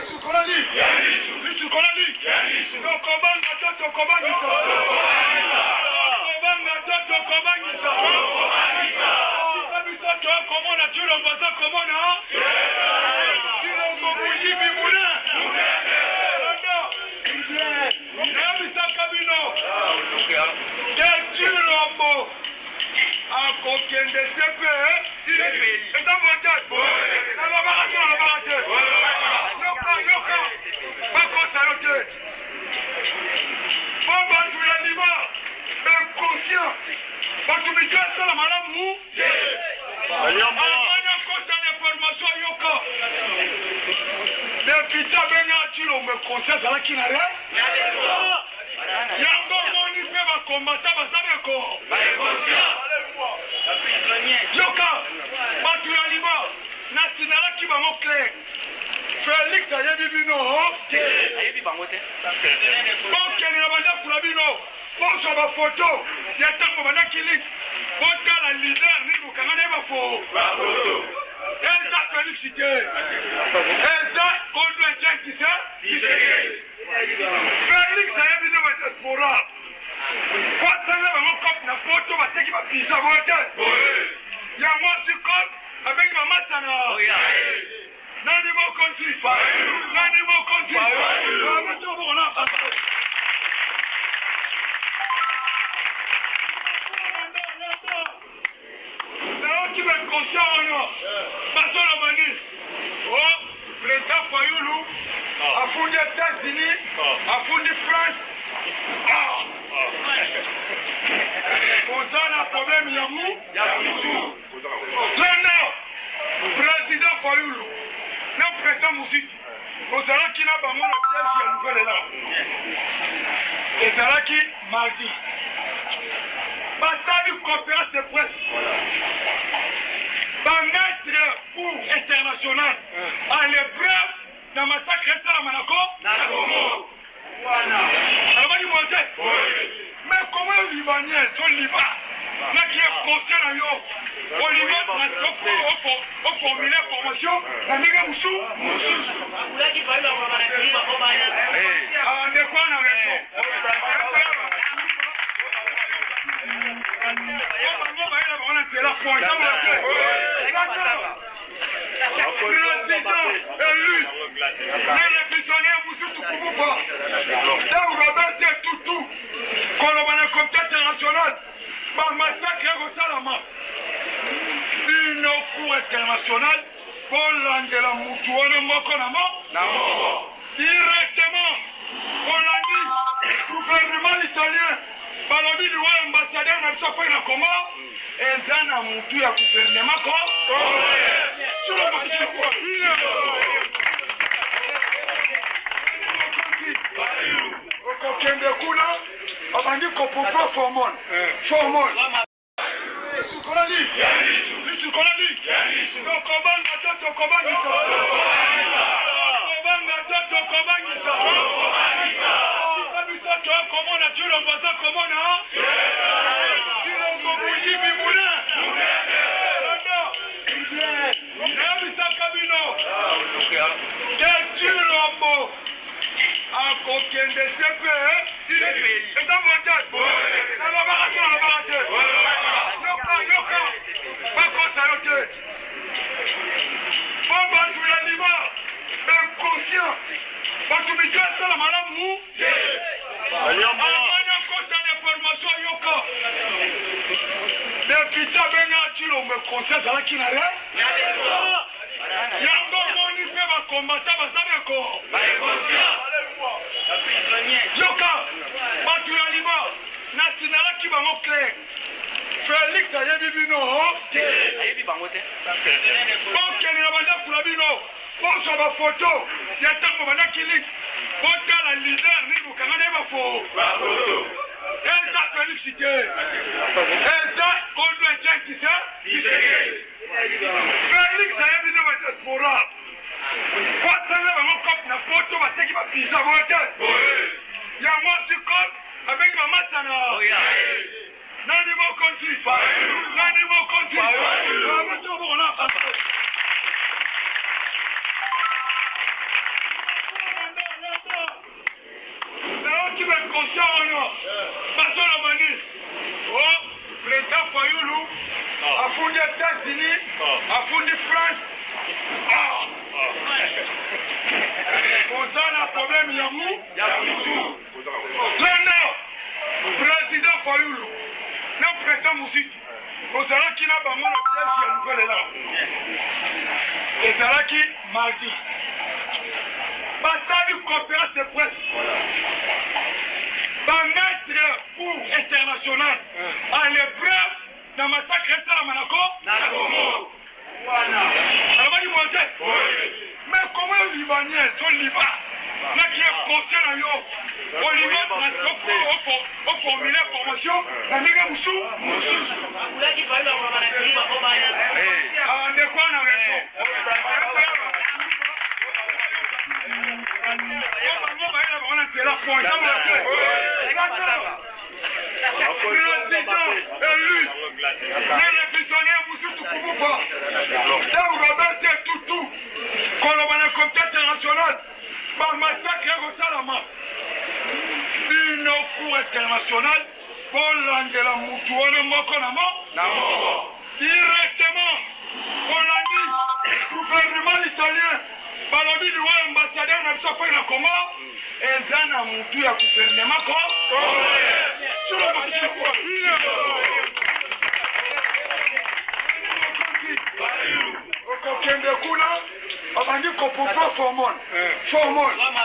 Lisukolali lisukolali tokobanga to tokobangisa tokobanga to tokobangisa tika biso tokomona Tshilombo aza komona Tshilombo moyibi munene nayebisaka bino ke Tshilombo akokende sepe eza boye te nalobaka te nalobaka te yoka yoka bakosa yo te mpo bato ya liba inconscient bato mito esala malamu te amani akota na information ayoka depute abenga Tshilombo conscient azalaki na re yango omoni mpe bakombata baza beko yoka bato ya liba nasinalaki bango clair Felix ayebi bino te bokende na bandako na bino bozwa bafoto ya ntango babandaki lit botala leader nini bokanga na ye bafo eza Felix te eza kondo Etienne Tshisekedi Felix ayebi nde ba diaspora po asalela bango cop na poto bateki ba pizza boye te yango azwi cop abengi bamasa na nani mokonzi nani mokonzi Nayoki ba inconscient wana bazoloba nini? Oh, président Fayulu afundi États-Unis, afundi France. Ah. Oza na problème ya mu ya mutu. Landa président Fayulu na président Muziki ozalaki na bango na siège ya Nouvel Elan. Ezalaki mardi. Basali conférence de presse. Ba maître cour international à l'épreuve na massacre esalama na ko na Congo. Alobaki boye te. Mais comment libanais to liba na qui est conscient na yo olingi oformule formation na ndenge mosusu mosusu ndeko wana raison bango bayela bango na nzela po eza boye te président élu na révisionnaire mosusu kumupa ntango Robert Tutu koloba na comité international bamassacre ekosalama bino cour international bolandela mutu wana moko na mo directement bolandi gouvernement italien balobi liwa ya ambassadeur na biso mpe na Congo eza na mutu ya gouvernement ko okokende kuna abandi kopopa formone formone lisukolali lisukolali tokobanga to tokobangisa tokobanga to tokobangisa tika biso tokomona Tshilombo aza komona Tshilombo moyibi munene nayebisaka bino ke Tshilombo akokende sepe eza boye te nalobaka te nalobaka te yoka yoka bakosa yo te mpo bato ya liba inconscient bato mito esala malamu te amani akota na information ayoka depute abenga Tshilombo conscient azalaki na re yango omoni mpe bakombata baza beko yoka bato ya liba nasinalaki bango clair Felix ayebi bino te bokende na bandako na bino bozwa bafoto ya ntango babandaki lit botala leader nini bokanga na ye bafo eza Felix te eza kondo Etienne Tshisekedi Felix ayebi nde ba diaspora po asalela bango cop na poto bateki ba pizza boye te yango azwi cop abengi bamasa na nani mokonzi nani mokonzi Inconscient wana bazoloba nini? O président Fayulu afundi États-Unis, afundi France. Ah! Oza na problème ya mu ya mutu. Landa président Fayulu na président Muzito ozalaki na bango na siège ya Nouvel Élan, ezalaki mardi, basali conférence de presse, bamettre Cour internationale à l'épreuve na massacre esalama na Congo. Alobaki boye te? Mais comment yo Libanais to Liban naki ye conseil na yo olingi oformule formation na ndenge mosusu? Ndeko wana raison, bango bayela bango na nzela po eza boye te. Président élu, le révisionnaire Musutu Kumupa, ntango babeti etutu koloba na comité international, bamassacre ekosalama, bino Cour internationale bolandela mutu wana moko na moko directement. Bolandi gouvernement italien balobi liwa ya ambassadeur na biso mpo na Congo eza na mutu ya gouvernement ko. Okokende kuna, babandi kopompe formol formol.